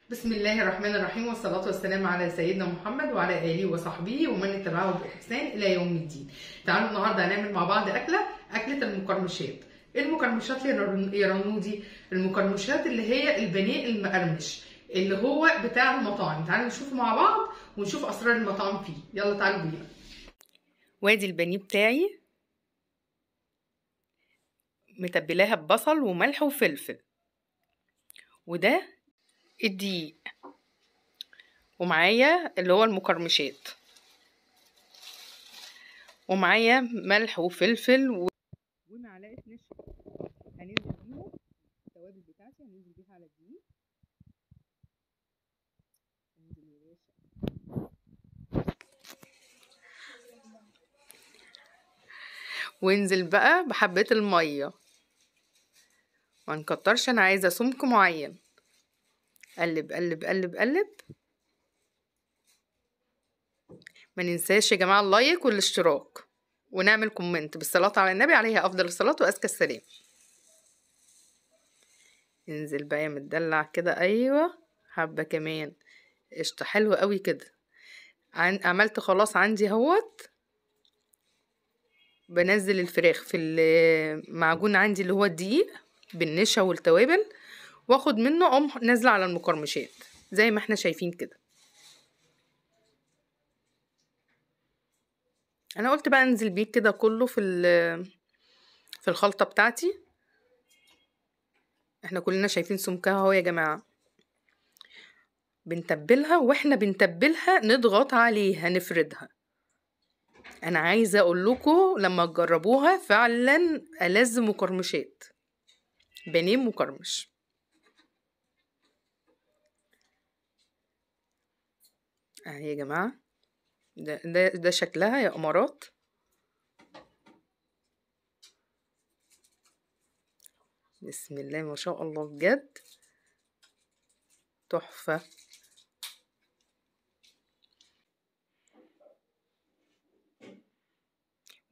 بسم الله الرحمن الرحيم، والصلاة والسلام على سيدنا محمد وعلى آله وصحبه ومن اتبعه بإحسان إلى يوم الدين. تعالوا النهارده هنعمل مع بعض أكلة المقرمشات. المقرمشات يا رنودي، المقرمشات اللي هي البانيه المقرمش اللي هو بتاع المطاعم. تعالوا نشوفه مع بعض ونشوف أسرار المطاعم فيه. يلا تعالوا بينا. وادي البانيه بتاعي متبلاها ببصل وملح وفلفل، وده الدقيق، ومعايا اللي هو المقرمشات، ومعايا ملح وفلفل ومعلقة نشا. هننزل بيهم التوابل بتاعتي، هننزل بيها على الدقيق. انزل يا باشا. وانزل بقى بحبة المية، ما نكترش، انا عايزه سمك معين. قلب قلب قلب قلب. ما ننساش يا جماعة ال like والاشتراك، ونعمل comment بالصلاة على النبي عليه افضل الصلاة وازكى السلام. انزل بقى يا متدلع كده، ايوه حبه كمان، قشطه، حلوة قوي كده. عملت خلاص عندي اهوت. بنزل الفراخ في المعجون عندي اللي هو الدقيق بالنشا والتوابل، واخد منه اقوم نازله على المقرمشات زي ما احنا شايفين كده. انا قلت بقى انزل بيه كده كله في الخلطة بتاعتي. احنا كلنا شايفين سمكها اهو يا جماعة. بنتبلها، واحنا بنتبلها نضغط عليها نفردها. انا عايزه اقول لكم لما تجربوها فعلا ألذ مقرمشات، بانيه مقرمش. اهي يا جماعة، ده شكلها يا قمرات. بسم الله ما شاء الله، بجد تحفة.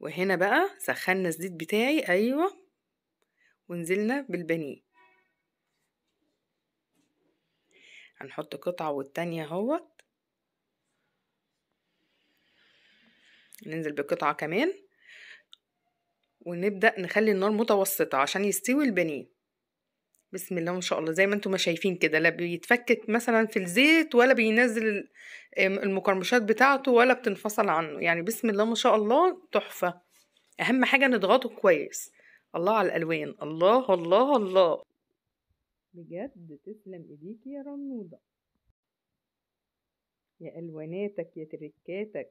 وهنا بقى سخنا الزيت بتاعي، ايوه، ونزلنا بالبانيه. هنحط قطعه والتانية اهوت، ننزل بقطعة كمان، ونبدأ نخلي النار متوسطة عشان يستوي البانيه. بسم الله ما شاء الله، زي ما انتم ما شايفين كده، لا بيتفكك مثلا في الزيت ولا بينزل المقرمشات بتاعته ولا بتنفصل عنه، يعني بسم الله ما شاء الله تحفة. اهم حاجة نضغطه كويس. الله على الالوان، الله الله الله، بجد تسلم ايديكي يا رنودة، يا الواناتك يا تركاتك.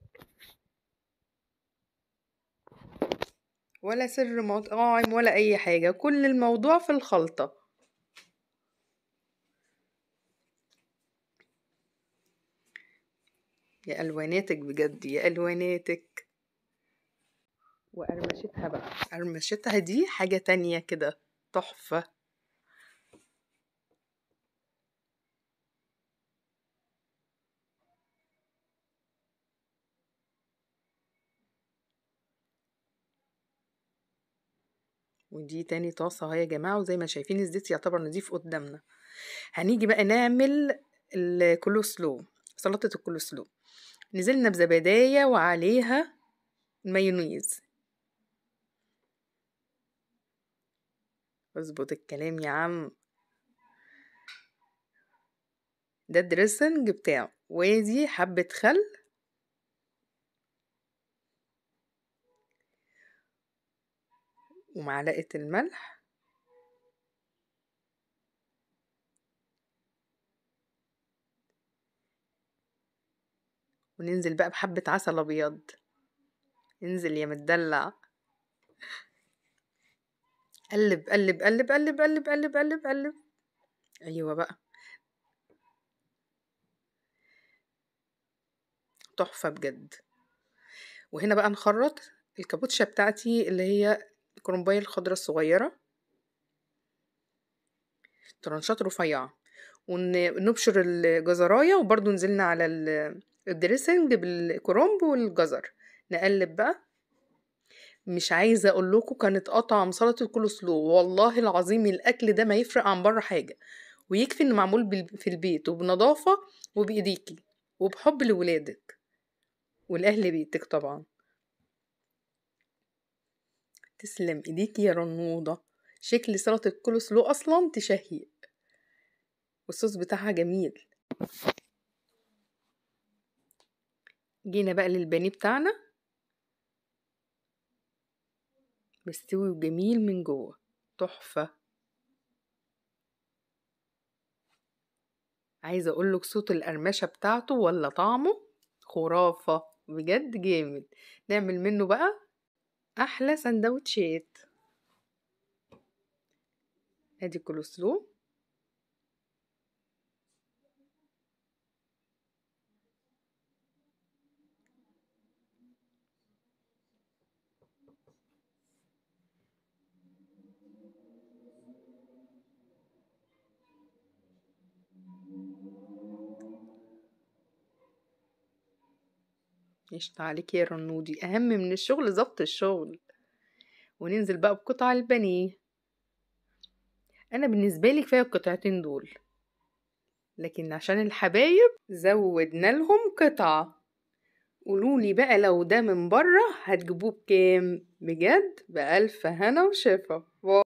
ولا سر مطاعم ولا اي حاجة، كل الموضوع في الخلطة. يا الواناتك بجد، يا الواناتك. وقرمشتها بقى، قرمشتها دي حاجة تانية كده، تحفة. ودي تاني طاسة اهي يا جماعة، وزي ما شايفين الزيت يعتبر نضيف قدامنا. هنيجي بقى نعمل الكولوسلو، سلطة الكولوسلو. نزلنا بزبداية وعليها مايونيز. اظبط الكلام يا عم، ده ال dressing بتاعه. وادي حبة خل، ومعلقة الملح، وننزل بقى بحبة عسل أبيض. انزل يا متدلع، قلب قلب قلب قلب قلب قلب قلب قلب. ايوه بقى، تحفة بجد. وهنا بقى نخرط الكابوتشا بتاعتي اللي هي الكرنبايه الخضراء الصغيرة، ترانشات رفيعة، ونبشر الجزرايه، وبرده نزلنا على ال dressing بالكرنب والجزر. نقلب بقى. مش عايزه اقول لكم كانت اطعم سلطة الكولسلو، والله العظيم الاكل ده ما يفرق عن بره حاجة. ويكفي انه معمول في البيت وبنظافة وبايديكي وبحب لولادك والاهل بيتك طبعا. تسلم ايديكي يا رنوضة، شكل سلطة الكولسلو اصلا تشهي، والصوص بتاعها جميل. جينا بقى للبانيه بتاعنا، مستوي وجميل من جوه، تحفة. عايزة اقولك صوت القرمشة بتاعته ولا طعمه خرافة بجد، جامد. نعمل منه بقى احلى سندوتشات. ادي كولسلو، قشطة عليك يا رنودي. اهم من الشغل ظبط الشغل. وننزل بقى بقطع البانيه. انا بالنسبة لي كفاية القطعتين دول، لكن عشان الحبايب زودنا لهم قطعه. قولولي بقى لو ده من بره هتجيبوه بكام؟ بجد بألف هنا وشفا.